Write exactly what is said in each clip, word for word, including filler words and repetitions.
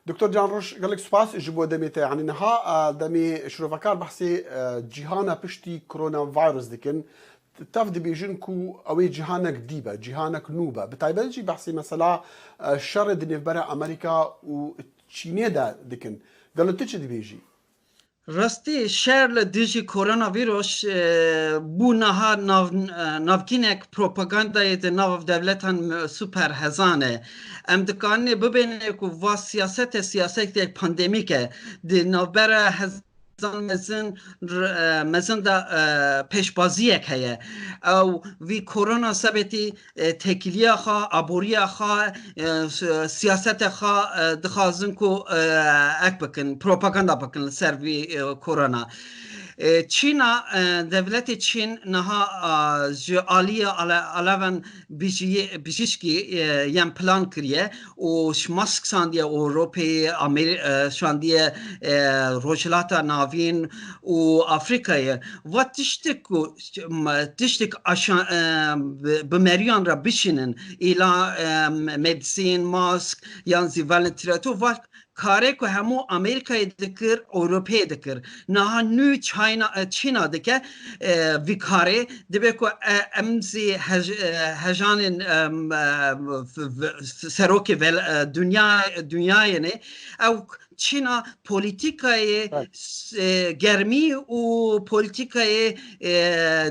Doktor Can Roj, gelek spas ji bo demê te. Yanî niha, e, demê şirovekar behsê, e, cîhana piştî coronavirus dikin. Tev dibêjin ku ew ê cîhanek dî be, cîhanek nû be. Bi taybet jî behsê mesela, e, şerê di nêvbera Amerîka û Çînê de dikin. Gelo tu çi dibêjî? Rastî, şer li dijî koronavîros, e, bû niha nav-, e, navkînek propagandayê di nav dewletan, e, super hezan e. Em dikarinê bibêne ku va siyasete siyasetek pandemîk e. Di navbera hezan mezin, r-, e, mezin de, e, pêşbaziyek heye. Ew vî korona sebetî, e, têkiliya xwe, aboriya xwe, e, s-, siyasete xwe, e, dixwazin ku, e, ek bikin, propaganda bikin li ser vî, e, korona. E, Çîna, e, dewletê Çîn niha, e, ji aliyê ale-, alevan bijiyê-, bijîşkî, e, yên plan kiriye û ji mask şandiye Ewropeyê, Amer-, e, şandiye, e, Rojhilata Navîn û Afrîkayê. Va tiştek ku, m-, tiştek aşa-, e, bi, bi meriyan re bişînin, îla, e, medisîn, mask, yan zî ventilator, va karê ku hemû Amerîkayê dikir, Ewropeyê dikir. Niha nû China, e, Çîna dike, e, vî karê. Dibe ku, e, em zî hej-, e, hejanên, e, m-, e, v-, v-, serokê vel-, e, dinya, dinyayê ne. Ew Çîna polîtîkayê, belê, s-, e, germî û polîtîkayê, e,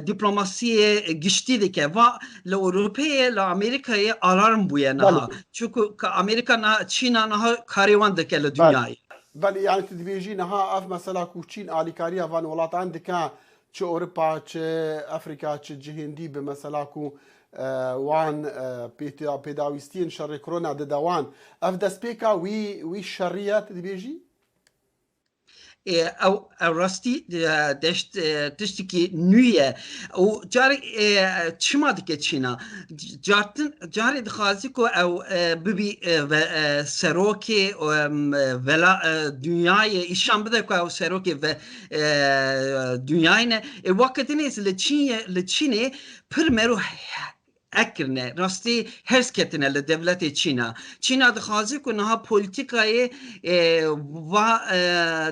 dîplomasiyê giştî dike. Va li Ewropeyê, li Amerîkayê alarm bûye niha. Belê. Çunku ka Amerîka na-, Çîna niha karê wan dike li, belê, dinyayê. Belê, yani tu dibêjî niha ev mesela ku Çîn alîkariya van welatan dike, çi Ewropa, çi Afrîka, çi cihên dî bi mesela ku, e, wan, e, pêda-, pêdawîstiyên şerê korona dide wan. Ev destpêka wî, wî şerî ye, tu dibêjî? Ê, ew, ew rastî, e, deşt, e, tiştekî nû ye. Û carê, e, çima dike Çîna? Cartin, carê dixwazî ku ew, e, bibî, e, ve, e, serokê, e, m, e, vela, e, dinyayê, îşan bide ku ew serokê ve, e, dinyayê ne. Ê, weke dinê li Çîn ye, li Çînê pir mero ek kirine. Rastî hers ketine li dewletê Çîna. Çîna dixwaze ku niha polîtîkayê, e, va, e,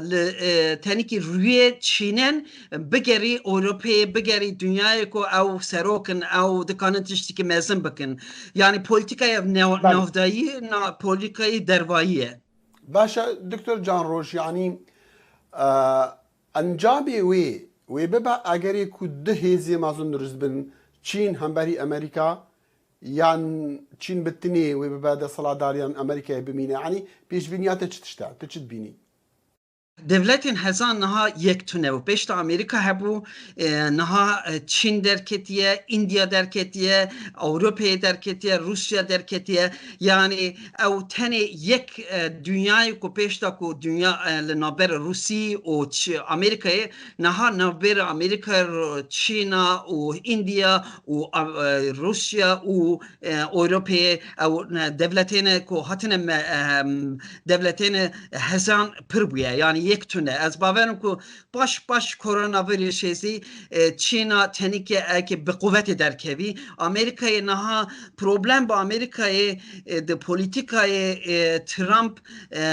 li, e, tenîkî rûyê Çînen bigerî Ewropeyê, bigerî dinyayê ku ew serok in, ew dikanin tiştekî mezin bikin. Yanî polîtîkaya nav-, belê, navdayî, na-, polîtîkayê dervayî ye. Baş e, Doktor Can Roj, yanî, e, encamê wê, wê bibe egerê ku du hêzê mezin dirust bin, Çîn hemberî Amerîka, yan Çîn bi tinê wê bibe desthilatdariyan Amerîkayê bimîne? Yanî pêşbîniya te çi tişt e? Tu çi dibînî? Dewletên hezan niha yek tune û pêş de Amerîka hebû, e, niha, e, Çîn derketiye, Îndiya derketiye, Ewropayê derketiye, Rûsya derketiye. Yanî ew tenê yek, e, dinyayê ku pêş de ku dinya, e, li navbera Rûsî û Ç-, Amerîkayê, niha navbera Amerîka, Ru-, Çîna û Îndiya û, a, e, Rûsya û, e, Ewropayê ew, e, dewletêne ku hatine me, e, dewletêne hezan pir bûye. Yanî yek tune. Ez bawerim ku paş, paş koronavîrusê zî, e, Çîna tenîke eke bi quwetê derkevî. Amerîkayê niha problem bi Amerîkayê, e, di polîtîkayê, e, Trump, e,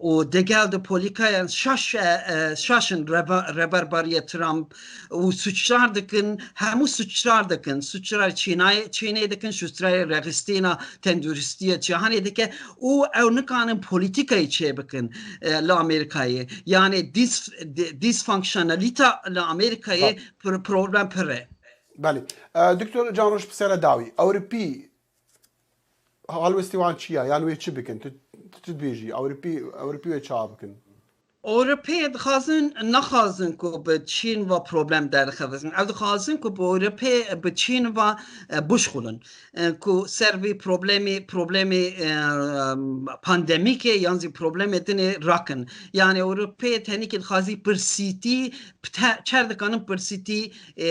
û digel di polîkayan şaş, e, e, şaş in reba-, reberbariye Trump û suçlar dikin, hemû suçlar dikin. Suçlar Çînayê, Çînê dikin, suçlar rexistîna tenduristiyê cîhanê dike û ew nikanin polîtîkayê çêbikin, e, li Amerîkayê. Yanî dis-, di-, dysfunctionalîta li Amerîkayê, belê, pir-, problem pir e. Belê. E, Doktor Can Roj, pirsiyara dawî. Ewropî, halwestê wan çi ye? Yan wê çi bikin? Tu, tu çi dibêjî? Ewropî, Ewropî wê çawa bikin? Ewropeyê dixwazin, naxwazin ku bi Çîn ve problem derxevitin. Ew dixwazin ku bi Ewropeyê, bi Çîn ve, e, bişxulin. E, ku ser vî problemê, problemê, e, pandemîkê yan zî problemê dinê rakin. Yanî Ewropeyê tenîkê dixwazî pirsîtî, te-, çer dikanin pirsîtî, e,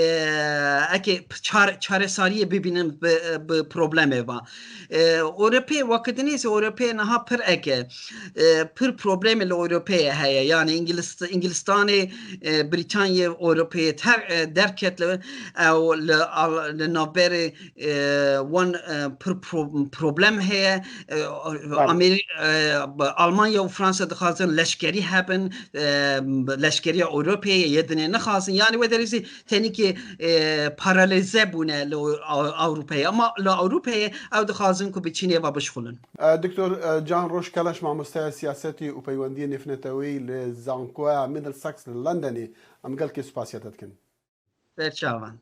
eke çar-, çaresariyê bibînin bi, bi problemê ve. E, Ewropeyê wekî dinê zî Ewropeyê niha pir eke, e, pir problemê li Ewropeyê heye. Yani Îngilist-, Îngilistanê, e, Brîtanyê, Ewropeyê ter-, e, derket li, ew li al-, li navberê, e, wan, e, pir pro-, problem heye. E, Amer-, e, Almanya û Fransa dixwazin leşkerî hebin, e, leşkeriya Ewropeyê yê dinê nixwazin. Yani wê derê zî tenîkê, e, paralize bûne li Ew-, Ewropeyê. Ama li Ewropeyê ew dixwazin ku bi Çînê ve bişxulin. E, Doktor, e, Can Roj Keleş, mamosteya siyasetî û peywendiyê nêvneteweyî li Zankoya Middlesex li Londonê. Em gelkê spasiya te dikin. Berçavan.